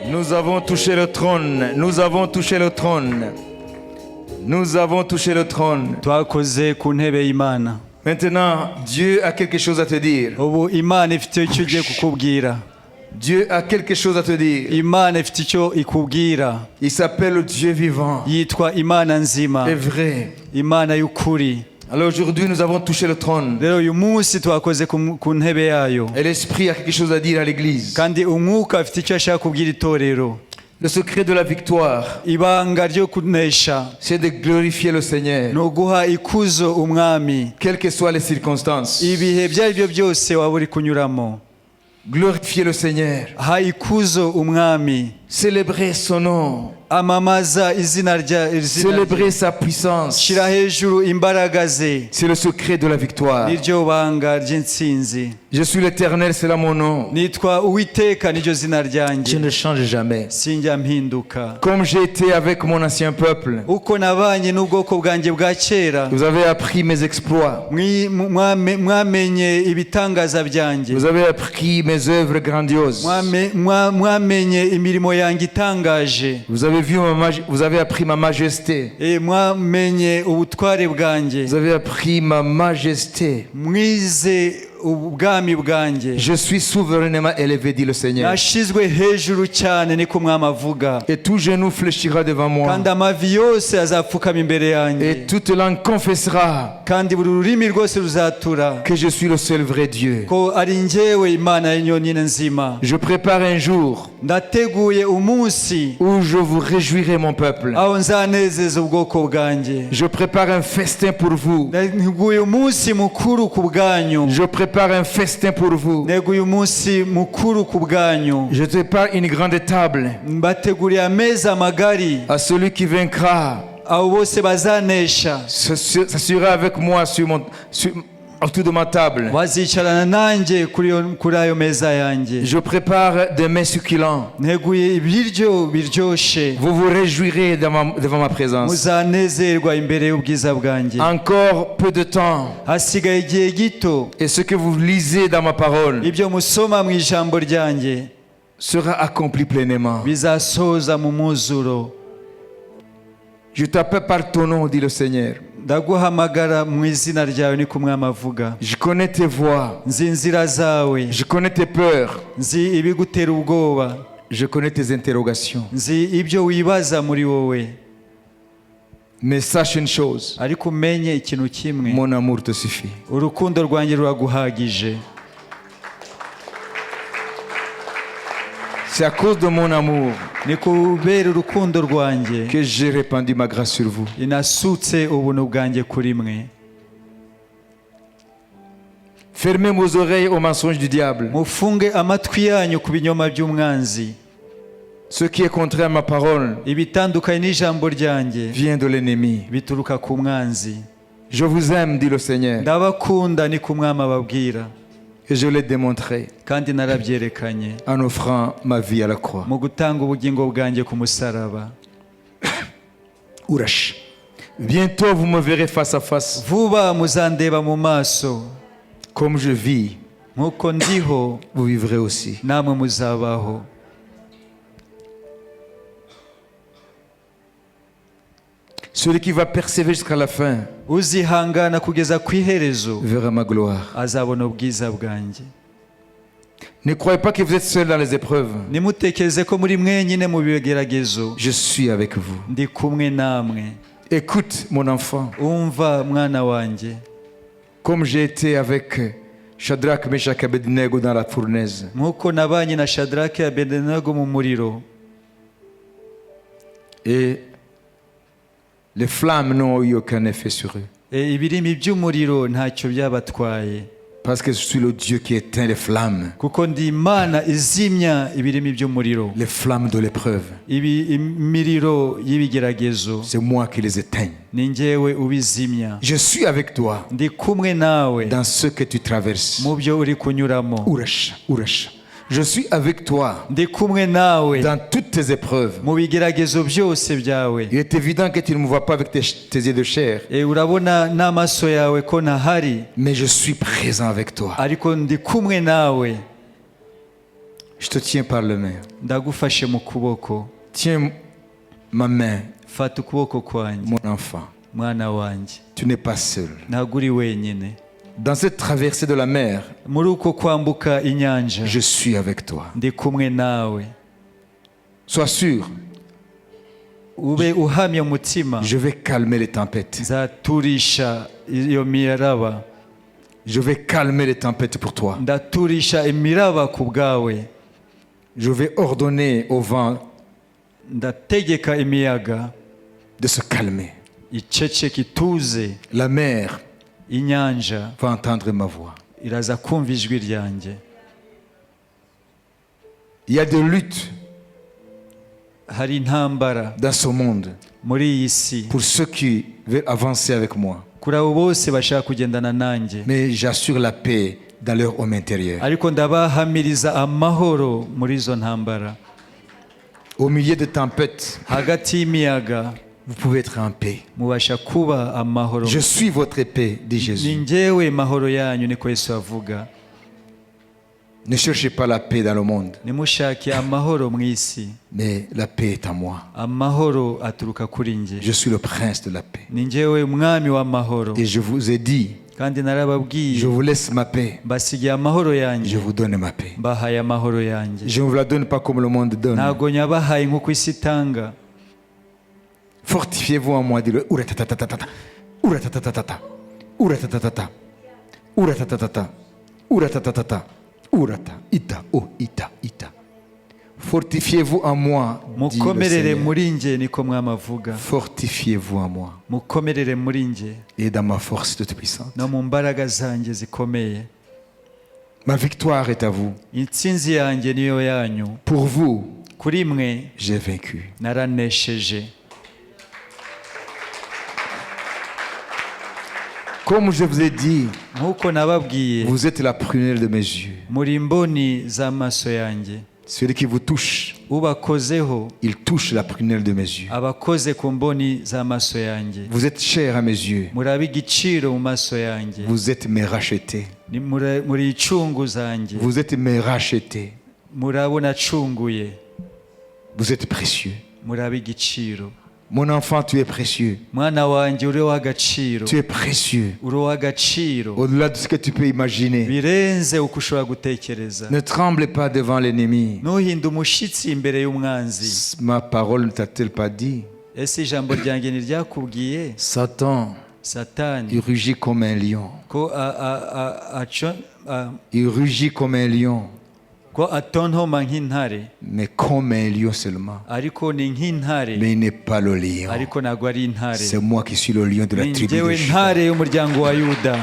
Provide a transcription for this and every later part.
Nous avons touché le trône. Nous avons touché le trône. Nous avons touché le trône. Twakoze ku ntebe y'Imana. Maintenant, Dieu a quelque chose à te dire. Ubu Imana ifite icyo igiye kukubwira. Dieu a quelque chose à te dire. Imana ifite icyo ikubwira. Il s'appelle le Dieu vivant Yitwa Imana nzima, et vrai. Imana y'ukuri. Alors aujourd'hui, nous avons touché le trône. Rero uyu munsi twakoze ku ntebe yayo. Et l'Esprit a quelque chose à dire à l'Église. Kandi umwuka afite icyo ashaka kubwira itorero. Le secret de la victoire, Ibanga ryo kunesha c'est de glorifier le Seigneur, ni uguha ikuzo umwami, quelles que soient les circonstances. Ibihe ibyo ari byo byose waba uri kunyuramo. Glorifier le Seigneur. Ha ikuzo umwami. Célébrer son nom. Amamaza izina rya izina rye. Célébrer sa puissance. Shyira hejuru imbaraga ze. C'est le secret de la victoire. Niryo banga ry'intsinzi. Je suis l'Éternel, c'est là mon nom. Nitwa Uwiteka, niryo zina Je ryanjye. ne change jamais. Sinjya mpinduka. Comme j'ai été avec mon ancien peuple, Uko nabanye n'ubwoko bwanjye bwa kera, vous avez appris mes exploits. Mwamenye ibitangaza byanjye. Vous avez appris mes œuvres grandioses. Mwamenye imirimo yanjye itangaje. Vous avez appris ma majesté. Mwamenye ubutware bwanjye. Vous avez appris ma majesté. Mwize ubwami bwanjye. Je suis souverainement élevé, dit le Seigneur. Nashyizwe hejuru cyane, niko umwami avuga. Et tout genou fléchira devant moi. Kandi amavi yose azapfukama imbere yanjye. Et toute langue confessera Kandi buri rurimi rwose ruzatura que je suis le seul vrai Dieu. Ko ari njyewe Imana yonyine nzima. Je prépare un jour Ndateguye umunsi où je vous réjouirai, mon peuple. Aho nzanezeza ubwoko bwanjye. Je prépare un festin pour vous. Nteguye umunsi mukuru ku bwanyu. Je prépare un festin pour vous. Nteguye umunsi mukuru ku bwanyu. Je prépare une grande table Mbateguriye ameza magari. À celui qui vaincra. Abo bose bazanesha S'assurera avec moi autour de ma table. Bazicarana nanjye kuri ayo meza yanjye. Je prépare des mets succulents. Nteguye ibiryo biryoshe. Vous vous réjouirez devant ma présence. Muzanezerwa imbere y'ubwiza bwanjye. Encore peu de temps. Hasigaye igihe gito. Et ce que vous lisez dans ma parole Ibyo musoma mu ijambo ryanjye sera accompli pleinement. Bizasoza mu mwuzuro. Je t'appelle par ton nom, dit le Seigneur. Ndaguhamagara mu izina ryawe, niko umwami avuga. Je connais tes voies. Nzi inzira zawe. Je connais tes peurs. Nzi ibigutera ubwoba. Je connais tes interrogations. Nzi ibyo wibaza muri wowe. Mais sache une chose. Ariko umenye ikintu kimwe. Mon amour te suffit. Urukundo rwanjye ruraguhagije. C'est à cause de mon amour Ni kubera urukundo rwanjye que j'ai répandu ma grâce sur vous. Inasutse ubuntu bwanjye kuri mwe. Fermez vos oreilles aux mensonges du diable. Mufunge amatwi yanyu ku binyoma by'umwanzi. Ce qui est contraire à ma parole Ibitandukanye n'ijambo ryanjye vient de l'ennemi. Bituruka ku mwanzi. Je vous aime, dit le Seigneur. Ndabakunda, ni ku mwami ababwira. Et je l'ai démontré Kandi narabyerekanye en offrant ma vie à la croix. Mu gutanga ubugingo bwanjye ku musaraba. Ourash. Bientôt vous me verrez face à face. Vuba muzandeba mu maso. Comme je vis, Nk'uko ndiho, vous vivrez aussi. Namwe muzabaho. Celui qui va persévérer jusqu'à la fin Uzihangana kugeza ku iherezo verra ma gloire. Azabona ubwiza bwanjye. Ne croyez pas que vous êtes seul dans les épreuves. Nimutekereze ko muri mwenyine mu bigeragezo. Je suis avec vous. Ndi kumwe namwe. Écoute, mon enfant, Umva mwana wanjye, comme j'ai été avec Shadrach, Meshach et Abednego dans la fournaise. Nk'uko nabanye na Shadrake, Abedenego mu muriro. Et les flammes n'ont eu aucun effet sur eux. Ibirimi by'umuriro ntacyo byabatwaye. Parce que je suis le Dieu qui éteint les flammes. Kuko ndi Imana izimya ibirimi by'umuriro. Les flammes de l'épreuve. Ibi imiriro y'ibigeragezo. C'est moi qui les éteins. Ni njyewe ubizimya. Je suis avec toi Ndi kumwe nawe dans ce que tu traverses. Mu byo uri kunyuramo. Ourash, ourash. Je suis avec toi Ndi kumwe nawe dans toutes tes épreuves. Mu bigeragezo byose byawe. Il est évident que tu ne me vois pas avec tes yeux de chair, Urabona n'amaso yawe ko ntahari, mais je suis présent avec toi. Ariko ndi kumwe nawe. Je te tiens par la main. Ndagufashe mu kuboko. Tiens ma main, Fata ukuboko kwanjye, mon enfant. Mwana wanjye. Tu n'es pas seul. Ntabwo uri wenyine. Dans cette traversée de la mer, Muri uko kwambuka inyanja, je suis avec toi. Ndi kumwe nawe. Sois sûr, Ube uhamye umutima. Je vais calmer les tempêtes. Nzaturisha iyo miraba. Je vais calmer les tempêtes pour toi. Ndaturisha imiraba ku bwawe. Je vais ordonner au vent Ndategeka imiyaga de se calmer. Iceceka ituze. La mer Inyanja va entendre ma voix. Iraza kumva ijwi ryanjye. Il y a des luttes Hari intambara dans ce monde muri iyi si pour ceux qui veulent avancer avec moi. Kuri abo bose bashaka kugendana nanjye. Mais j'assure la paix dans leur homme intérieur. Ariko ndabahamiriza amahoro muri izo ntambara. Au milieu de tempêtes, Hagati y'imiyaga, vous pouvez être en paix. Mubasha kuba amahoro. Je suis votre paix, dit Ni Jésus. njyewe mahoro yanyu, niko Yesu avuga. Ne cherchez pas la paix dans le monde, Nimushake amahoro mu isi, mais la paix est en moi. Amahoro aturuka kuri njye. Je suis le prince de la paix. Ni njyewe umwami w'amahoro. Et je vous ai dit, Kandi narababwiye, je vous laisse ma paix, mbasigiye amahoro yanjye, je vous donne ma paix. Mbahaye amahoro yanjye. Je ne vous la donne pas comme le monde donne. Ntabwo nyabahaye nk'uko isi itanga. Fortifiez-vous en moi, dit-le. Ouratatatata, ouratatatata, ouratatatata, ouratatatata, ouratatatata, ourata, ita, oh, ita, ita. Fortifiez-vous en moi, dit le Mukomerere Seigneur. Muri njye, niko mwami avuga. Fortifiez-vous en moi Mukomerere muri njye et dans ma force toute puissante. No mu mbaraga zanjye zikomeye. Ma victoire est à vous. Intsinzi yanjye niyo yanyu. Pour vous, Kuri mwe, j'ai vaincu. Naranesheje. Comme je vous ai dit, Nk'uko nababwiye, vous êtes la prunelle de mes yeux. Muri imboni z'amaso yanjye. Celui qui vous touche, Ubakozeho, il touche la prunelle de mes yeux. Abakoze ku mboni z'amaso yanjye. Vous êtes cher à mes yeux. Muri ab'igiciro mu maso yanjye. Vous êtes mes rachetés. Ni muri muri incungu zanjye. Vous êtes mes rachetés. Muri abo nacunguye. Vous êtes précieux. Muri ab'igiciro. Mon enfant, tu es précieux. Mwana wanjye, uri uw'agaciro. Tu es précieux. Uri uw'agaciro. Au-delà de ce que tu peux imaginer. Birenze uko ushobora gutekereza. Ne tremble pas devant l'ennemi. Ntuhinde umushyitsi imbere y'umwanzi. Ma parole ne t'a-t-elle pas dit? Ese ijambo ryanjye ntiryakubwiye? Satan, Satani, il rugit comme un lion. Ko a- a- a- aco- a- Il rugit comme un lion, ko atontoma nk'intare, mais comme un lion seulement. Ariko ni nk'intare, Mais il n'est pas le lion. Ariko ntabwo ari intare. C'est moi qui suis le lion de la Ni tribu de njyewe Juda. ntare y'umuryango wa Yuda.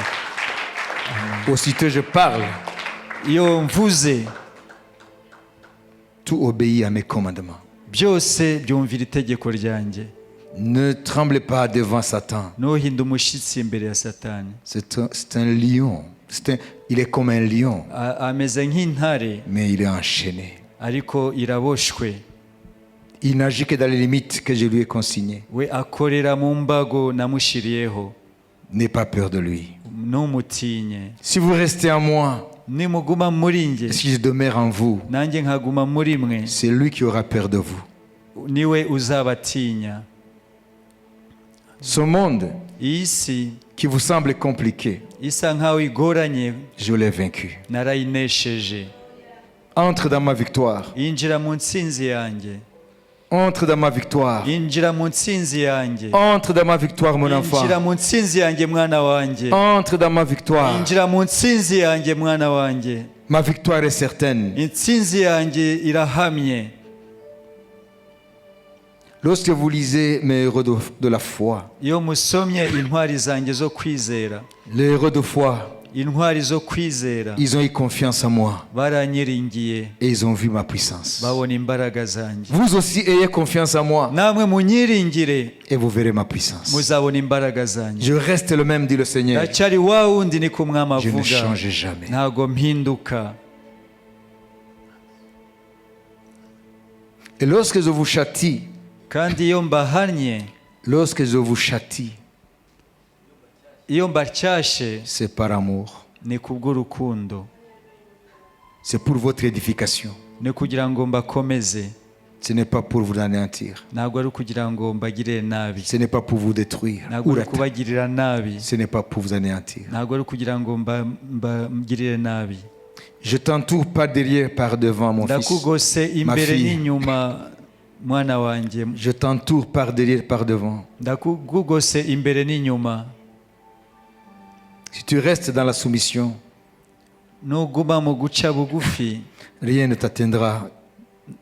Aussitôt je parle, Iyo mvuze, tout obéit à mes commandements. Byose byumvira itegeko ryanjye. Ne tremblez pas devant Satan. Ntuhinde umushyitsi imbere ya Satani. C'est un lion. Il est comme un lion, A- ameze nk'intare, mais il est enchaîné. Ariko iraboshwe. Il n'agit que dans les limites que je lui ai consignées. We akorera mu mbago namushyiriyeho. N'aie pas peur de lui. Ntumutinye. Si vous restez en moi, Nimuguma muri njye, si je demeure en vous, nanjye nkaguma muri mwe, c'est lui qui aura peur de vous. Niwe uzabatinya. Ce monde Iyi si qui vous semble compliqué, isa nkaho igoranye, je l'ai vaincu. Narayinesheje. Entre dans ma victoire. Yinjira mu ntsinzi yanjye. Entre dans ma victoire. Yinjira mu ntsinzi yanjye. Entre dans ma victoire, mon enfant. Yinjira mu ntsinzi yanjye, mwana wanjye. Entre dans ma victoire. Yinjira mu ntsinzi yanjye, mwana wanjye. Ma victoire est certaine. Intsinzi yanjye irahamye. Lorsque vous lisez mes héros de la foi, Iyo musomye intwari zanjye zo kwizera, les héros de foi, intwari zo kwizera, ils ont eu confiance en moi baranyiringiye, et ils ont vu ma puissance. Babona imbaraga zanjye. Vous aussi ayez confiance en moi Namwe munyiringire, et vous verrez ma puissance. Muzabona imbaraga zanjye. Je reste le même, dit le Seigneur. Ndacyari wa wundi, niko umwami Je ne avuga. change jamais. Ntago mpinduka. Et lorsque je vous châtie, Kandi iyo mbahannye, lorsque je vous châtie, iyo mbacyashe, c'est par amour. Ni kubw'urukundo. C'est pour votre édification. Ni kugira ngo mbakomeze. Ce n'est pas pour vous anéantir. Ntabwo ari ukugira ngo mbagirire nabi. Ce n'est pas pour vous détruire. Ntabwo ari Urata. Ukubagirira nabi. Ce n'est pas pour vous anéantir. Ntabwo ari ukugira ngo mbagirire nabi. Je t'entoure par derrière, par devant, mon fils. Ndakugose Ma imbere fille. N'inyuma mwana wanjye. Je t'entoure par derrière, par devant. Ndakugose imbere n'inyuma. Si tu restes dans la soumission, nuguma mu guca bugufi, rien ne t'atteindra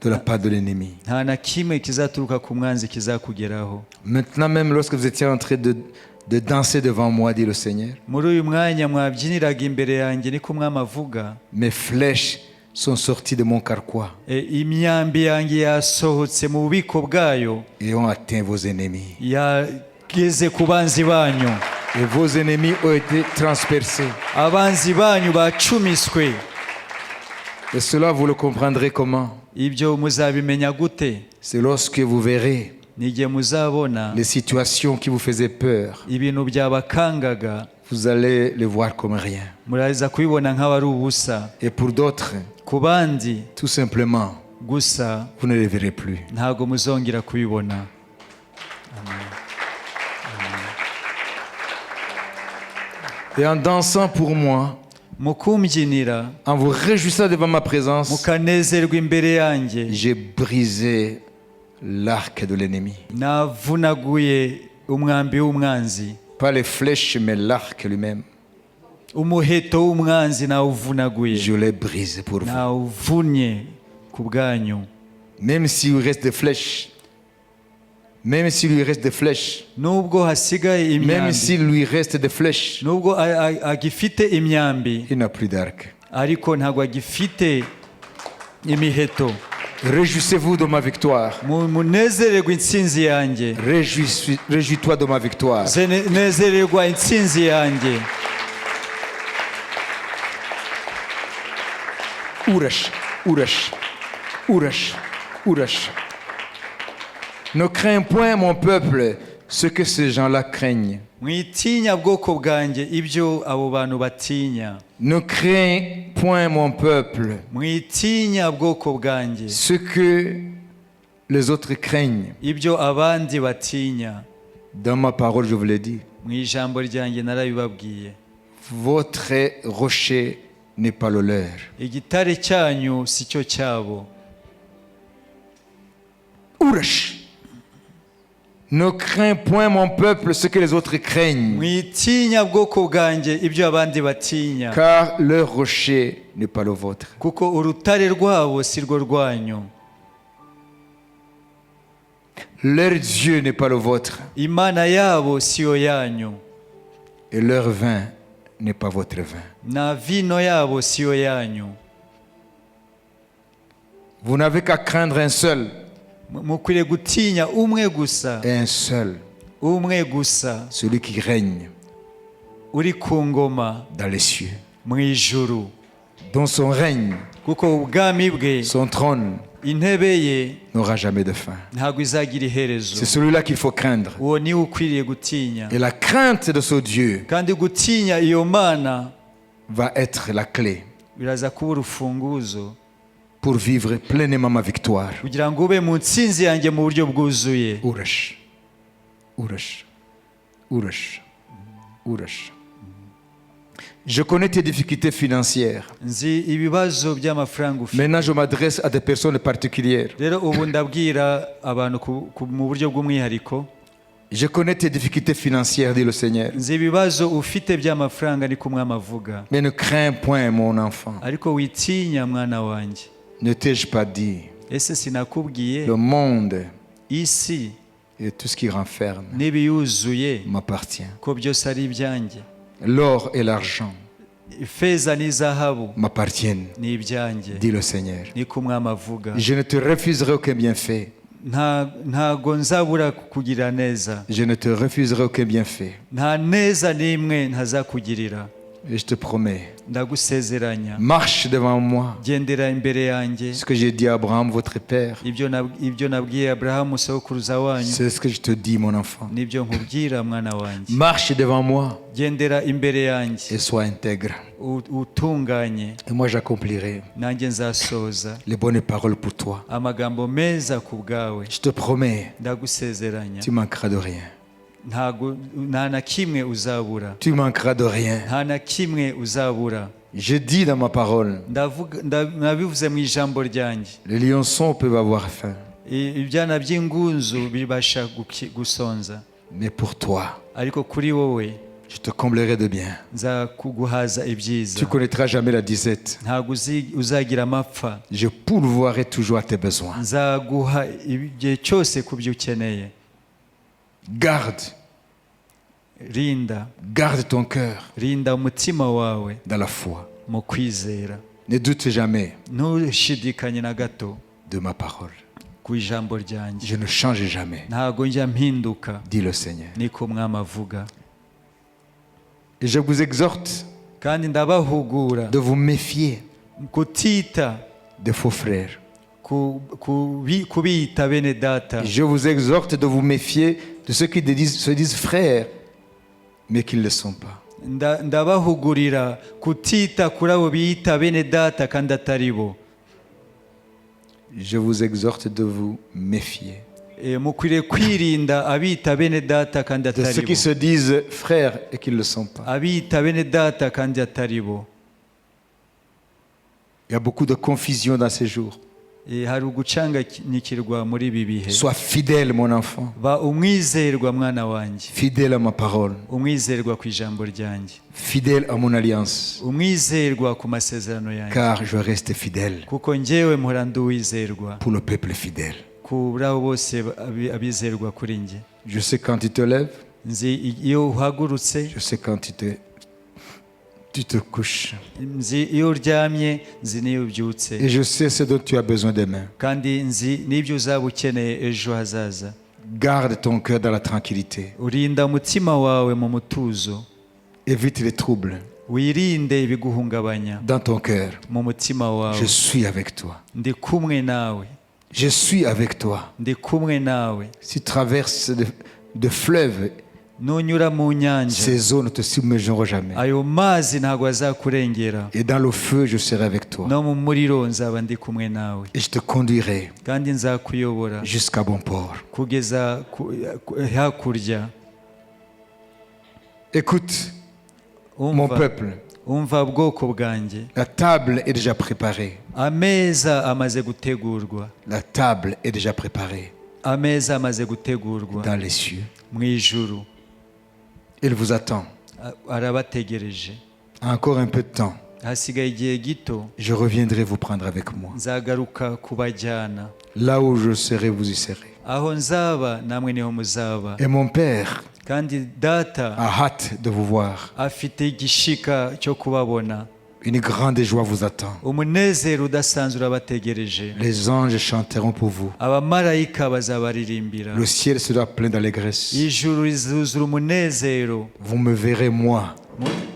de la part de l'ennemi. Nta na kimwe kizaturuka ku mwanzi kizakugeraho. Maintenant même, lorsque vous étiez en train de danser devant moi, dit le Seigneur, Muri uyu mwanya mwabyiniraga imbere yanjye niko umwami avuga, mes flèches sont sorties de mon carquois e, imyambi yanjye yasohotse mu bubiko bwayo, et ont atteint vos ennemis. Yageze ku banzi banyu. Et vos ennemis ont été transpercés. Abanzi banyu bacumiswe. Et cela, vous le comprendrez comment? Ibyo muzabimenya gute? C'est lorsque vous verrez Ni igihe muzabona les situations qui vous faisaient peur. Ibintu byabakangaga. Vous allez les voir comme rien. Muraza kubibona nk'aho ari ubusa. Et pour d'autres, Ku bandi, tout simplement, gusa vous ne les verrez plus. Ntabwo muzongera kubibona. Et en dansant pour moi, Mu kumbyinira, en vous réjouissant devant ma présence, mukanezerwa imbere yanjye, j'ai brisé l'arc de l'ennemi. Navunaguye umwambi w'umwanzi. Pas les flèches, mais l'arc lui-même. Umuheto w'umwanzi nawuvunaguye. Je l'ai brisé pour vous. Nawuvunnye ku bwanyu. Même s'il lui reste des flèches, même s'il lui reste des flèches, Nubwo hasigaye même imyambi, s'il lui reste des flèches, nubwo agifite imyambi, il n'a plus d'arc. Ariko ntabwo agifite imiheto. Réjouissez-vous de ma victoire. Munezererwe intsinzi yanjye. Réjouis-toi de ma victoire. Nezererwa intsinzi yanjye. Urash, Urash, Urash, Urash. Ne crains point, mon peuple, ce que ces gens-là craignent. Mwitinya bwoko bwanjye ibyo abo bantu batinya. Ne crains point, mon peuple, Mwitinya bwoko bwanjye ce que les autres craignent. Ibyo abandi batinya. Dans ma parole, je vous l'ai dit, Mu ijambo ryanjye narabibabwiye, votre rocher n'est pas le leur. Igitare cyanyu si cyo cyabo. Urash. Ne crains point, mon peuple, ce que les autres craignent, Mwitinya bwoko bwanjye ibyo abandi batinya, car leur rocher n'est pas le vôtre. Kuko urutare rwabo si rwo rwanyu. Leur Dieu n'est pas le vôtre, Imana yabo si yo yanyu, et leur vin n'est pas votre vin. Na vino yabo si yo yanyu. Vous n'avez qu'à craindre un seul, Mukwiriye gutinya umwe gusa, un seul, umwe gusa, celui qui règne uri ku ngoma dans les cieux. Mu ijuru. Dans son règne, Kuko ubwami bwe, son trône intebe ye n'aura jamais de fin. Ntabwo izagira iherezo. C'est celui-là qu'il faut craindre. Uwo niwe ukwiriye gutinya. Et la crainte de ce Dieu Kandi gutinya iyo mana va être la clé biraza kuba urufunguzo pour vivre pleinement ma victoire. Kugira ngo ube mu ntsinzi yanjye mu buryo bwuzuye. Urash. Urash. Urash. Urash. Je connais tes difficultés financières. Nzi ibibazo by'amafaranga ufite. Maintenant, je m'adresse à des personnes particulières. Rero ubu ndabwira abantu mu buryo bw'umwihariko. Je connais tes difficultés financières, dit le Seigneur. Nzi ibibazo ufite by'amafaranga niko umwami avuga. Mais ne crains point, mon enfant. Ariko witinya mwana wanjye. Ne t'ai-je pas dit, Ese sinakubwiye, le monde isi et tout ce qui renferme n'ibiyuzuye m'appartient. Ko byose ari ibyanjye? L'or et l'argent Ifeza n'izahabu m'appartiennent, ni ibyanjye, dit le Seigneur. Niko umwami avuga. Je ne te refuserai aucun bienfait. Ntago nzabura kukugirira neza. Je ne te refuserai aucun bienfait. Nta neza n'imwe ntazakugirira. Et je te promets, Ndagusezeranya. Marche devant moi. Gendera imbere yanjye. Ce que j'ai dit à Abraham, votre père, Ibyo nabwiye Aburahamu sokuruza wanyu, c'est ce que je te dis, mon enfant. Nibyo nkubwira mwana wanjye. Marche devant moi Gendera imbere yanjye et sois intègre. Utunganye. Et moi, j'accomplirai Nanjye nzasoza les bonnes paroles pour toi. Amagambo meza ku bwawe. Je te promets, Ndagusezeranya, tu manqueras de rien. Ntago nta na kimwe uzabura. Tu manqueras de rien. Nta na kimwe uzabura. Je dis dans ma parole, Ndavuga nabivuze mu ijambo ryanjye. Les lionceaux peuvent avoir faim, Ibyana by'ingunzu bibasha gusonza, mais pour toi, ariko kuri wowe, je te comblerai de bien. Nzakuguhaza ibyiza. Tu connaîtras jamais la disette. Ntabwo uzagira amapfa. Je pourvoirai toujours à tes besoins. Nzaguha igihe cyose ku byo ukeneye. Garde, Rinda, garde ton cœur rinda umutima wawe dans la foi. Mu kwizera. Ne doute jamais Ntushidikanye na gato de ma parole. Ku ijambo ryanjye. Je ne change jamais, Ntabwo njya mpinduka, dit le Seigneur. Niko Mwami avuga. Et je vous exhorte Kandi ndabahugura de vous méfier kutita des faux frères. Kubita bene data. Je vous exhorte de vous méfier de ceux qui se disent frères, mais qui ne le sont pas. Ndabahugurira kutita kuri abo biyita bene data kandi atari bo. Je vous exhorte de vous méfier Mukwiriye kwirinda abita bene data kandi de atari ceux qui bo. Se disent frères et qui ne le sont pas. Abita bene data kandi atari bo. Il y a beaucoup de confusion dans ces jours. Hari ugucanganyikirwa muri ibi bihe. Sois fidèle, mon enfant. Ba umwizerwa mwana wanjye. Fidèle à ma parole. Umwizerwa ku ijambo ryanjye. Fidèle à mon alliance. Umwizerwa ku masezerano yanjye. Car je reste fidèle Kuko njyewe mpora ndi uwizerwa pour le peuple fidèle. Kuri abo bose abizerwa kuri njye. Je sais quand tu te lèves. Nzi iyo uhagurutse. Je sais quand tu te couches. Nzi iyo uryamye, nzi n'iyo ubyutse. Et je sais ce dont tu as besoin demain. Kandi nzi n'ibyo uzaba ukeneye ejo hazaza. Garde ton cœur dans la tranquillité. Urinda umutima wawe mu mutuzo. Évite les troubles. Wirinde ibiguhungabanya. Dans ton cœur, Mu mutima wawe, je suis avec toi. Ndi kumwe nawe. Je suis avec toi. Ndi kumwe nawe. Si tu traverses de fleuves, Nunyura mu nyanja, ces eaux ne te submergeront jamais. Ayo mazi ntabwo azakurengera. Et dans le feu, je serai avec toi. No mu muriro nzaba ndi kumwe nawe. Et je te conduirai Kandi nzakuyobora jusqu'à bon port. Kugeza hakurya. Écoute, mon Umva, peuple, umva bwoko bwanjye. La table est déjà préparée. Ameza amaze gutegurwa. La table est déjà préparée Ameza amaze gutegurwa dans les cieux. Mu ijuru. Il vous attend. Arabategereje. Encore un peu de temps. Hasigaye igihe gito. Je reviendrai vous prendre avec moi. Nzagaruka kubajyana. Là où je serai, vous y serez. Aho nzaba namwe niho muzaba. Et mon Père Kandi data a hâte de vous voir. Afite igishika cyo kubabona. Une grande joie vous attend. Umunezero udasanzwe urabategereje. Les anges chanteront pour vous. Abamarayika bazabaririmbira. Le ciel sera plein d'allégresse. Ijuru rizuzura umunezero. Vous me verrez, moi,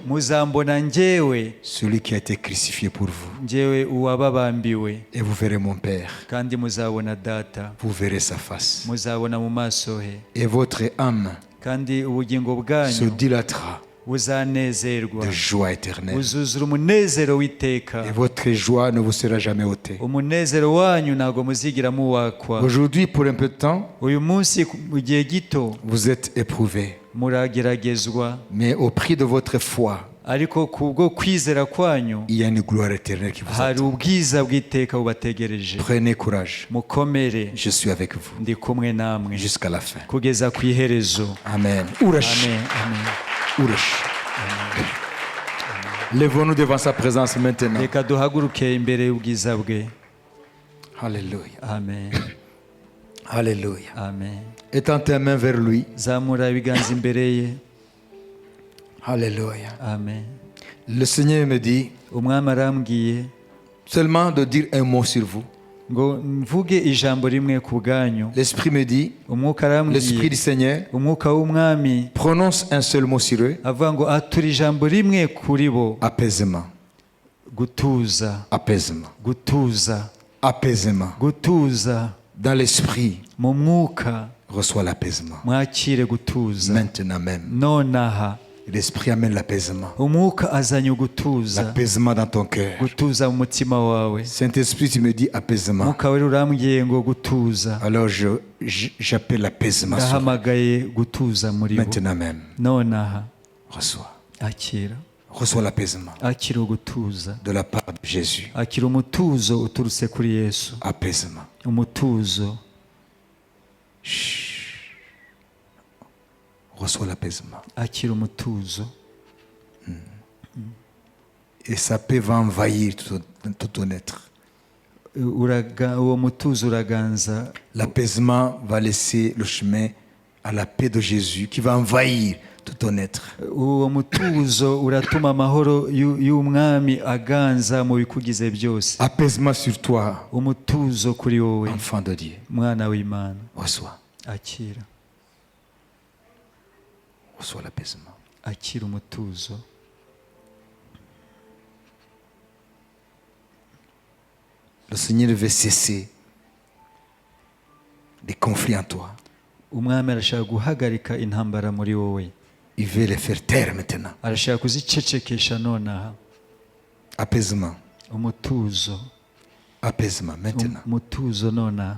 Muzambona njyewe, celui qui a été crucifié pour vous. Njyewe uwababambiwe. Et vous verrez mon Père. Kandi muzabona data. Vous verrez sa face. Muzabona mu maso he. Et votre âme Kandi ubugingo se bwanyu dilatera buzanezerwa, de joie éternelle. Buzuzura umunezero w'iteka. Et votre joie ne vous sera jamais ôtée. Umunezero wanyu ntabwo muzigira muwakwa. Aujourd'hui, pour un peu de temps, Uyu munsi mu gihe gito, vous êtes éprouvés. Murageragezwa. Mais au prix de votre foi, Ariko kubwo kwizera kwanyu, il y a une gloire éternelle qui vous hari attend. Ubwiza bw'iteka bubategereje. Prenez courage. Mukomere. Je suis avec vous Ndi kumwe namwe jusqu'à la fin. Kugeza ku iherezo. Amen. Urash. Amen, amen. Urash. Levons-nous devant sa présence maintenant. Reka duhaguruke imbere y'ubwiza bwe. Alléluia. Amen. Alléluia. Amen. Étends tes mains vers lui. Zamura ibiganza imbere ye. Alléluia. Amen. Le Seigneur me dit Umwami arambwiye seulement de dire un mot sur vous. Ngo mvuge ijambo rimwe ku bwanyu. L'Esprit me dit, Umwuka l'Esprit arambwiye, du Seigneur, umwuka w'umwami prononce un seul mot sur eux. Avuga ngo atura ijambo rimwe kuri bo. Apaisement, Gutuza. Apaisement, Gutuza. Apaisement. Gutuza. Dans l'Esprit, Mu mwuka, reçois l'apaisement. Mwakire gutuza. Maintenant même. Nonaha. L'Esprit amène l'apaisement. Umwuka azanye ugutuza. L'apaisement dans ton cœur. Gutuza mu mutima wawe. Saint-Esprit, tu me dis apaisement. Umwuka wera urambwiye ngo gutuza. Alors j'appelle l'apaisement sur eux. Ndahamagaye gutuza muri bo. Maintenant même. Nonaha. Reçois. Akira. Reçois l'apaisement Akira ugutuza. De la part de Jésus. Akira umutuzo uturutse kuri Yesu. Apaisement. Umutuzo. Reçois l'apaisement. Akira umutuzo. Et sa paix va envahir tout ton être. Uraga- uwo mutuzo uraganza. L'apaisement va laisser le chemin à la paix de Jésus qui va envahir tout ton être. Uwo mutuzo uratuma amahoro y'u- y'umwami aganza mu bikugize byose. Apaisement sur toi, Umutuzo kuri wowe, enfant de Dieu. Mwana w'Imana. Reçois. Akira. Reçois l'apaisement. Akira umutuzo. Le Seigneur veut cesser des conflits en toi. Umwami arashaka guhagarika intambara muri wowe. Il veut les faire taire maintenant. Arashaka kuzicecekesha nonaha. Apaisement. Umutuzo. Apaisement maintenant. Umutuzo nonaha.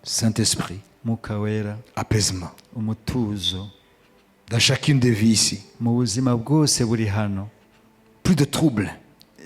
Saint-Esprit, Mwuka wera, apaisement. Umutuzo. Dans chacune des vies ici. Mu buzima bwose buri hano. Plus de troubles,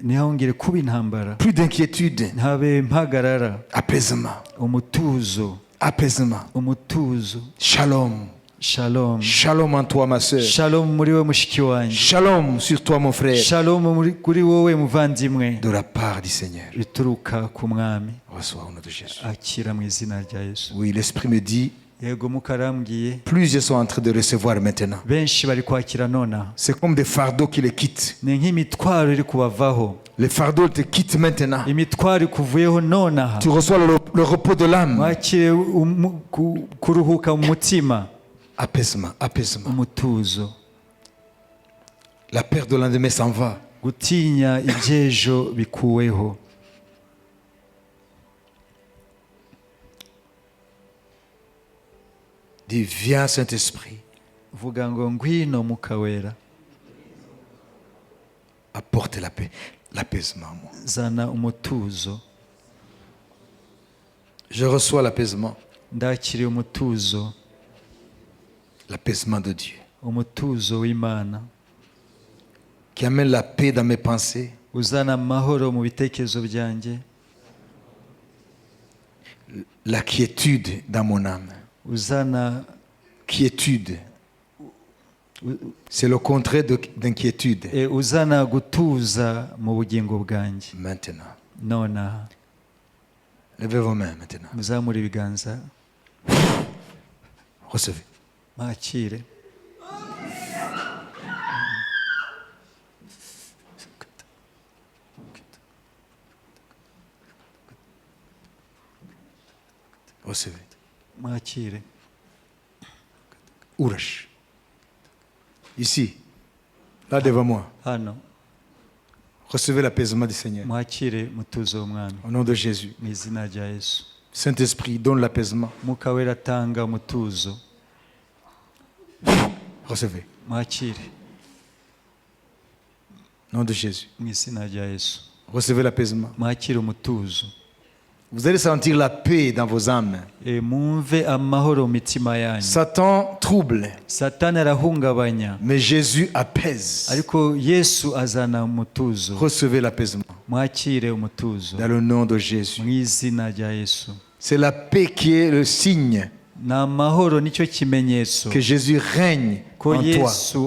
Ntihongere kuba intambara, plus d'inquiétude. Ntabe impagarara. Apaisement. Umutuzo. Apaisement. Umutuzo. Shalom. Shalom. Shalom en toi, ma soeur. Shalom muri we, mushiki wanjye. Shalom sur toi, mon frère. Shalom muri- kuri wowe, muvandimwe. De la part du Seigneur. Bituruka ku mwami. Reçois au nom de Jésus. Akira mu izina rya Yesu. Oui, l'Esprit me dit, Yego, Mwuka arambwiye, plusieurs sont en train de recevoir maintenant. Benshi bari kwakira nonaha. C'est comme des fardeaux qui les quittent. Ni nk'imitwaro iri kubavaho. Les fardeaux te quittent maintenant. Imitwaro ikuvuyeho nonaha. Tu reçois le repos de l'âme. Wakire umu- ku- kuruhuka mu mutima. Apaisement, apaisement. Umutuzo. La peur de lendemain s'en va. Gutinya iby'ejo bikuweho. Dis, viens Saint-Esprit, Vuga ngo ngwino Mwuka wera, apporte la paix, l'apaisement à moi. Zana umutuzo. Je reçois l'apaisement, Ndakiriye umutuzo. L'apaisement de Dieu, Umutuzo w'Imana, qui amène la paix dans mes pensées, uzana amahoro mu bitekerezo byanjye, la quiétude dans mon âme. Uzana Quiétude. C'est le contraire d'inquiétude. E, uzana gutuza mu bugingo bwanjye. Maintenant. Nonaha. Levez vos mains maintenant. Muzamure ibiganza. Recevez. Mwakire. Recevez. Mwakire. Ourash. Ici, là devant moi. Hano. Recevez l'apaisement du Seigneur. Mwakire mutuzo w'umwami. Au nom de Jésus. Mu izina rya Yesu. Saint-Esprit, donne l'apaisement. Mwuka wera atanga umutuzo. Recevez. Mwakire. Au nom de Jésus. Mu izina rya Yesu. Recevez l'apaisement. Mwakire umutuzo. Vous allez sentir la paix dans vos âmes. E, mwumve amahoro mu mitima yanyu. Satan trouble, Satani arahungabanya, mais Jésus apaise. Ariko Yesu azana umutuzo. Recevez l'apaisement Mwakire umutuzo. Dans le nom de Jésus. Mu izina rya Yesu. C'est la paix qui est le signe Ni amahoro nicyo kimenyetso que Jésus règne ko en toi. Yesu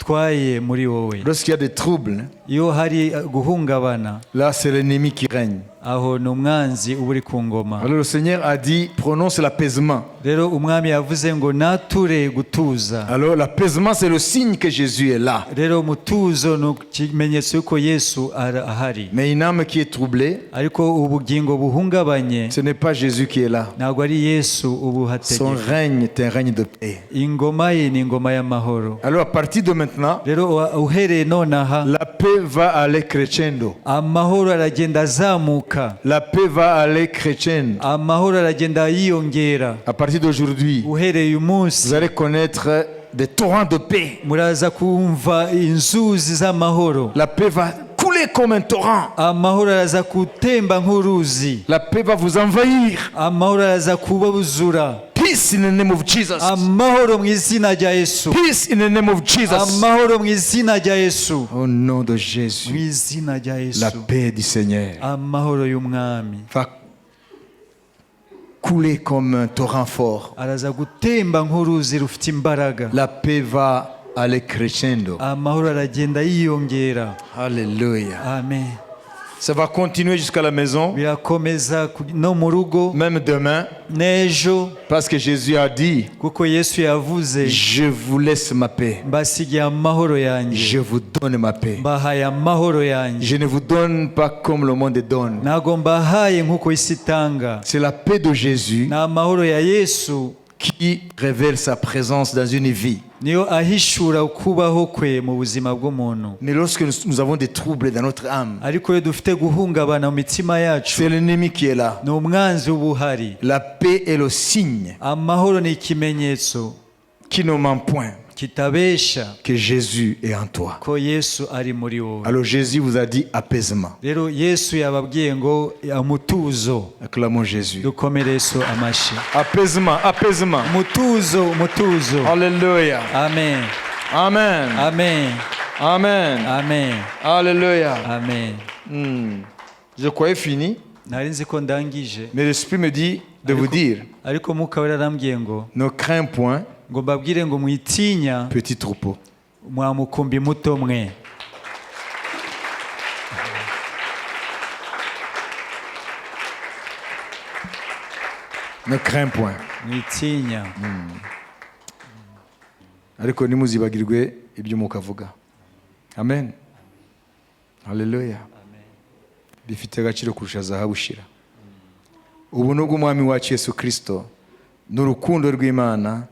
atwaye muri wowe. Lorsqu'il y a des troubles, Iyo hari guhungabana, là, c'est l'ennemi qui règne. Aho ni umwanzi uba uri ku ngoma. Alors le Seigneur a dit, prononce l'apaisement. Rero umwami yavuze ngo nature gutuza. Alors l'apaisement, c'est le signe que Jésus est là. Rero umutuzo ni ikimenyetso y'uko Yesu ahari. Mais une âme qui est troublée, Ariko ubugingo buhungabanye, ce n'est pas Jésus qui est là. Ntabwo ari Yesu uba Son uhategeka. Règne est un règne de paix. Ingoma ye ni ingoma y'amahoro. Alors à partir de maintenant, Rero uhereye nonaha, la paix va aller crescendo. Amahoro aragenda azamuka. La paix va aller crescendo. Amahoro aragenda yiyongera. À partir d'aujourd'hui, Uhereye uyu munsi, vous allez connaître des torrents de paix. Muraza kumva inzuzi z'amahoro. La paix va couler comme un torrent. Amahoro araza gutemba nk'uruzi. La paix va vous envahir. Amahoro araza kubuzura. Peace in the name of Jesus. Amahoro mu izina rya Yesu. Peace in the name of Jesus. Amahoro mu izina rya Yesu. Au nom de Mu Jésus, izina rya la Yesu, paix du Seigneur amahoro y'umwami va couler comme un torrent fort. Araza gutemba nk'uruzi rufite imbaraga. La paix va aller crescendo. Amahoro aragenda yiyongera. Alléluia. Amen. Ça va continuer jusqu'à la maison, Birakomeza no mu rugo, même demain, n'ejo, parce que Jésus a dit, kuko Yesu yavuze, je vous laisse ma paix. Mbasigiye amahoro yanjye, Je vous donne ma paix. Mbahaye amahoro yanjye. Je ne vous donne pas comme le monde donne. Ntabwo mbahaye nk'uko isi itanga. C'est la paix de Jésus Ni amahoro ya Yesu qui révèle sa présence dans une vie. Niyo ahishura ukubaho kwe mu buzima bw'umuntu. Mais lorsque nous avons des troubles dans notre âme, Ariko iyo dufite guhungabana mu mitima yacu, c'est l'ennemi qui est là. Ni umwanzi uba uhari. La paix est le signe Amahoro ni ikimenyetso qui ne ment point kitabesha que Jésus est en toi. Ko Yesu ari muri wowe. Alors Jésus vous a dit apaisement. Rero Yesu yababwiye ngo umutuzo. Acclamons Jésus. Dukomere Yesu amashyi. Apaisement, apaisement. Umutuzo, umutuzo. Alléluia. Amen. Amen. Amen. Amen. Amen. Alléluia. Amen. Je croyais fini, Nari nzi ko ndangije, mais l'Esprit me dit de vous dire, ariko Mwuka Wera arambwiye ngo ne crains point, ngo mbabwire ngo mwitinya, petit troupeau. Mwa mukumbi muto mwe. Ne crains point. Mwitinya. Ariko ntimuzibagirwe ibyo Umwuka avuga. Amen, haleluya. Bifite agaciro kurusha zahabu ishira. Ubuntu bw'umwami wacu Yesu Kirisito n'urukundo rw'Imana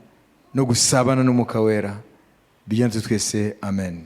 no gusabana n'Umwuka Wera bigenze twese. Amen.